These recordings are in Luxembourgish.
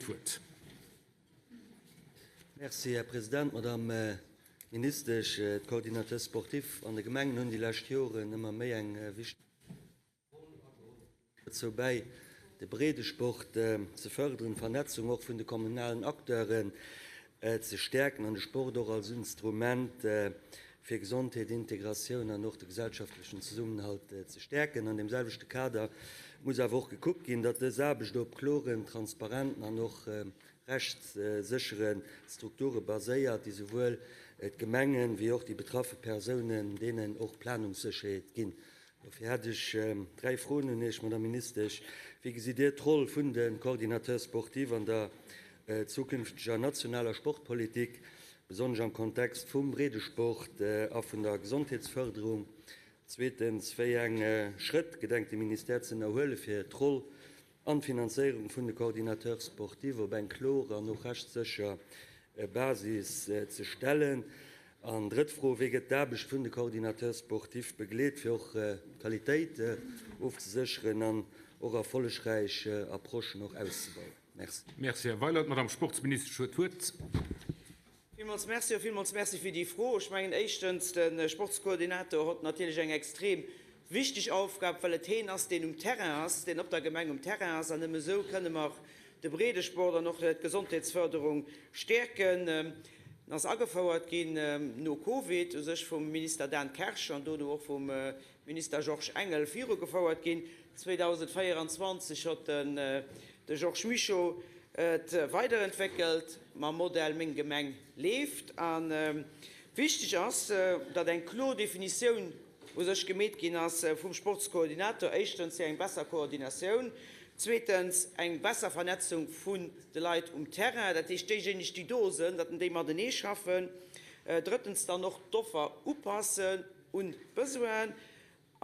d'Wuert. Merci, Här President. Madame Ministesch, d'Coordinateurs sportifs an de Gemengen hunn déi lescht Joren ëmmer méi eng wichteg Roll ageholl dozou bäi, de Breedesport ze fërderen, d'Vernetzung och vun de kommunalen Acteuren ze stäerken an de Sport och als Instrument fir Gesondheet, Integratioun an och de gesellschaftlechen Zesummenhalt ze stäerken. An deem selwechte Kader muss awer och gekuckt ginn, datt dës Aarbecht op kloren, transparenten an och rechtsséchere Strukture baséiert, déi souwuel d'Gemengen wéi och déi betraffe Persounen, deenen och Planungssécherheet ginn. Dofir hätt ech dräi Froen un Iech, Madame Ministesch. Wéi gesitt Dir d'Roll vun de Coordinateurs sportifs an der zukünfteger nationaler Sportpolitik, besonnesch am Kontext vum Breedesport a vun der Gesondheetsfërderung? Zweetens, wéi eng Schrëtt gedenkt de Ministère ze ënnerhuelen, fir d'Roll an d'Finanzéierung vun de Coordinateurs sportifs op eng kloer an och rechtssécher Basis ze stellen? An drëtt Fro, Wéi gëtt d'Aarbecht vun de Coordinateurs sportifs begleet, fir och d'Qualitéit ofzesécheren an och erfollegräich Approchen och auszebauen? Merci. Merci, Här Weiler. D'Madame Sportsministesch huet d'Wuert. Villmools Merci a villmools Merci fir déi Fro. Ech mengen éischtens, de Sportskoordinator hott natierlech eng extrem wichteg Aufgab, well et heen ass, deen um Terrain ass, deen op der Gemeng um Terrain ass. An nëmme esou kënne mer de Breedesport an och d'Gesondheetsförderung stäerken. En ass agefouert ginn no Covid u sech vum Minister Dan Kersch an dono och vum Minister Georges Engel virugefouert ginn. 2024 hott de Georges Mischo et weiderentwéckelt mam Modell Meng Gemeng leeft. A wichteg ass, datt eng kloer Definitioun u sech gemeet ginn ass vum Sportskoordinator, éischtens fir eng besser Koordinatioun, zweetens eng besser Vernetzung vun de Leit um Terrain, dat heescht déijéineg, déi do sënn, datt déi matenee schaffen, drëttens dann och d'Offer upassen un d'Besoinen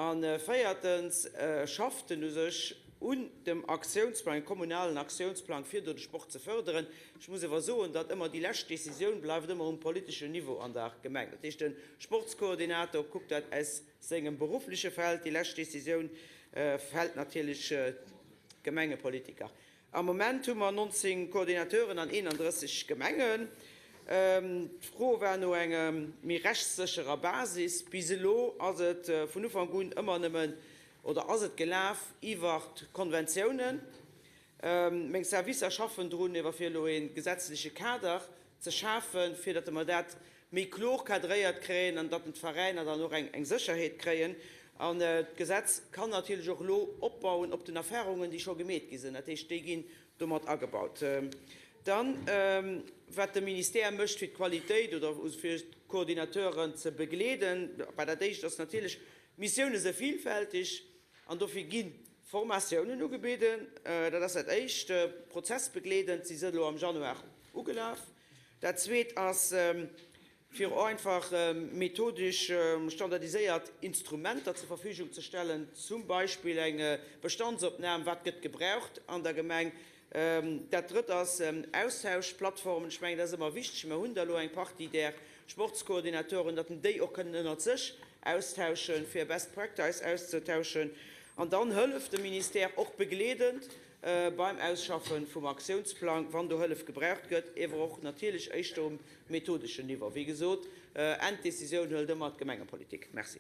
a véiertens schafft en u sech un dem Aktiounsplang, engem kommunalen Aktiounsplang, fir do de Sport ze fërderen. Ech muss awer soen, datt ëmmer déi lescht Décisioun bleift ëmmer um politeschen Niveau an der Gemeng. Dat heescht, de Sportskoordinator kuckt dat aus sengem beruffleche Feld, déi lescht Décisioun fält natierlech d'Gemengepolitiker. Am Moment hu mer 19 Coordinateuren an 31 Gemengen. D'Fro war no enger méi rechtssécherer Basis. Bis elo ass et vun Ufank un ëmmer nëmmen, oder ass et gelaf iwwer Konventiounen. Meng Servicer schaffen drun, ewer fir elo ee gesetzleche Kader ze schafen, fir datt mer dat méi kloer cadréiert kréien an datt d'Veräiner dann och eng Sécherheet kréien. An d'Gesetz kann natierlech och elo opbauen op den Erfahrungen, déi scho gemeet gi sinn. Dat heescht, déi ginn do mat agebaut. Dann, wat de Ministère mécht, fir d'Qualitéit oder fir d'Coordinateuren ze begleeden, bah, dat Éischt ass natierlech, d'Missioune si vielfältig an dofir gi Formatiounen ugebidden. Dat ass dat Éischt. Prozessbegleedend si se elo am Januar ugelaf. Dat Zweet ass, fir och einfach methodesch standardiséiert Instrumenter zur Verfügung ze stellen, zum Beispill eng Bestandsopnam, wat gëtt gebraucht an der Gemeng. Dat Drëtt ass Austauschplattformen. Ech mengen, dat ass ëmmer wichteg. Mer hunn der elo eng Partie där Sportskoordinatoren, datt déi och kënnen ënnert sech austauschen, fir Best Practice auszetauschen. An dann hëlleft de Ministère och begleedend beim Ausschaffe vum Aktiounsplang, wann do Hëllef gebraucht gëtt, ewer och natierlech éischter um methodeschen Niveau. Wéi gesot, Enddecisioun hëlt ëmmer d'Gemengepolitik. Merci.